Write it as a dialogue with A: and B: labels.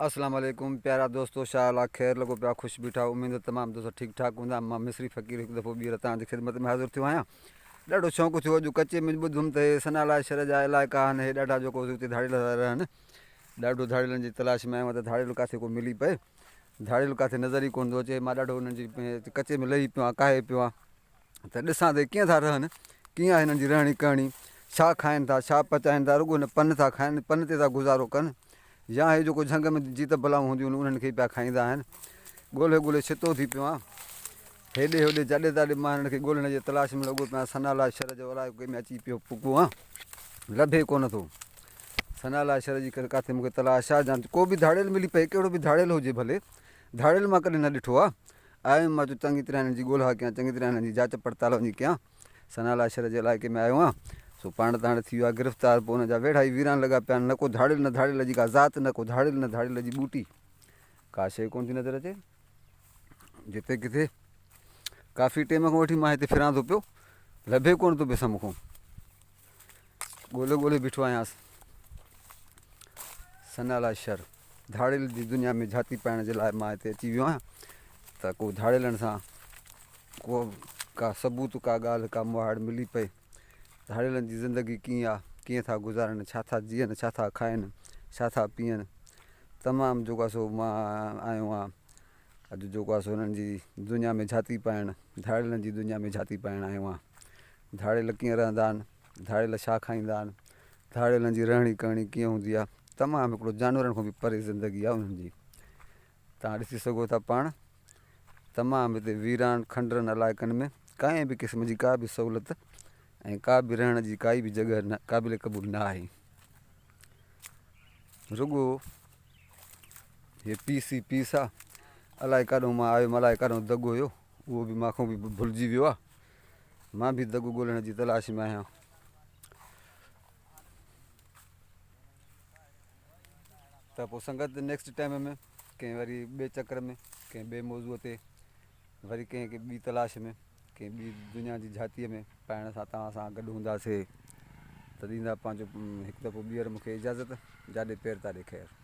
A: اسلام عليڪم پيارا دوستو شاء الله خير لڳو پيا خوش بيٺا اميد ته تمام دوست ٺيڪ ٺاڪ هوندا مان مصري فقير هڪ دفعو ٻيهر توهان جي خدمت ۾ حاضر ٿيو آهيان ڏاڍو شوق ٿيو اڄ ڪچي ۾ ٻڌم ته هي ثنا الله شھر جا علائقا آهن هي ڏاڍا جيڪو اتي ڌاڙيل ٿا رهن ڏاڍو ڌاڙيلن جي تلاش ۾ آيو آهيان ته ڌاڙيل ڪاٿي ڪو ملي پئي ڌاڙيل ڪاٿي نظر ئي ڪونه ٿو اچي مان ڏاڍو انهن جي ڪچي ۾ لهي پيو آهيان ڪاهي پيو آهيان ته ڏسان ته هي ڪيئن ٿا رهن، ڪيئن آهي هنن جي رهڻي ڪهڻي، ڇا کائن ٿا، ڇا پچائن ٿا، رڳو هن پن ٿا کائن، پن تي ٿا گذارو ڪن يا هي جيڪو جهنگ ۾ جيت بلائون هونديون آهن انهن کي ئي پيا کائيندا آهن. ڳولهي ڳولهي ڇتو ٿي پيو آهيان. هيڏي هوڏي جاڏي تاڏي مان هنن کي ڳولهڻ جي تلاش ۾ لڳو پيو آهيان. ثنا الله شھر جو علائقي ۾ اچي پيو پڳو آهيان، لڀي ڪونه ٿو. ثنا الله شھر جي ڪاٿي مون کي تلاش آهي، جا ڪو به ڌاڙيل ملي پئي، ڪهڙو به ڌاڙيل هجي ڀلي، ڌاڙيل مان ڪڏهن نه ڏٺو آهي. آيم مان چيو چڱي طرح هنن جي ڳولها ڪيان، چڱي طرح هنن جي جاچ پڙتال وڃي ڪيان. ثنا الله شھر جي علائقي ۾ آيو آهيان، سو پاڻ ته هاڻي ٿي ويو آهي گرفتار، پوء ان جا ويڙها ئي ويران لڳا پيا آهن، نه ڪو ڌاڙيل نه ڌاڙيل جي ڪا ذات، نه ڪو ڌاڙيل نه ڌاڙيل جي ٻوٽي، ڪا شيء ڪونه ٿي نظر اچي. جتي ڪٿي ڪافي ٽيم کان وٺي مان هتي ڦران ٿو پيو، لڀي ڪونه ٿو پيو سم کان. ڳولي ڳولي بيٺو آهيانس. سنالا شھر ڌاڙيل جي دنيا ۾ جھاتي پائڻ جي لاء مان هتي اچي ويو آهيان ته ڪو ڌاڙيلن سان ڪو ڪا ثبوت ڪا ڳالهه ڪا مهاڙ ملي پئي ڌاڙيلن جي زندگي ڪيئن آ ڪيئن ٿا گذارن ڇا ٿا جيئن ڇا ٿا کائن ڇا ٿا پيئن تمام جيڪو آ سو مان آيو آهيان اڄ جيڪو آ سو هنن جي دنيا ۾ جھاتي پائڻ ڌاڙيلن جي دنيا ۾ جھاتي پائڻ آيو آهيان ڌاڙيل ڪيئن رهندا آهن ڌاڙيل ڇا کائيندا آهن، ڌاڙيلن جي رهڻي ڪهڻي ڪيئن هوندي آهي، تمام هڪڙو جانورن کان به پري زندگي آهي انهن جي. توهان ڏسي سگهو ٿا پاڻ تمام هتي ويران کنڊرن علائقن ۾ ڪنهن به قسم جي ڪا به سهولت ۽ ڪا به رهڻ جي ڪائي به جڳهه نه قابل قبول نه آهي. رڳو هي پيس ئي پيس آهي. الائي ڪاڏو مان آيم الائي ڪاڏو دڳ هيو اهو به مان کان به ڀلجي ويو آهي. مان به دڳ ڳولڻ جي تلاش ۾ آهيان. ته پوء سنگت نيڪسٽ ٽائيم ۾ ڪنهن وري ٻئي چڪر ۾ ڪنهن ٻئي موضوع تي وري ڪنهن ٻي تلاش ۾ ڪنهن ٻي دنيا جي جھاتيء ۾ پائڻ سان توهان سان گڏ هونداسي ته ڏيندا پنهنجو هڪ دفعو ٻيهر مونکي اجازت جاڏي پير تاڏي خير.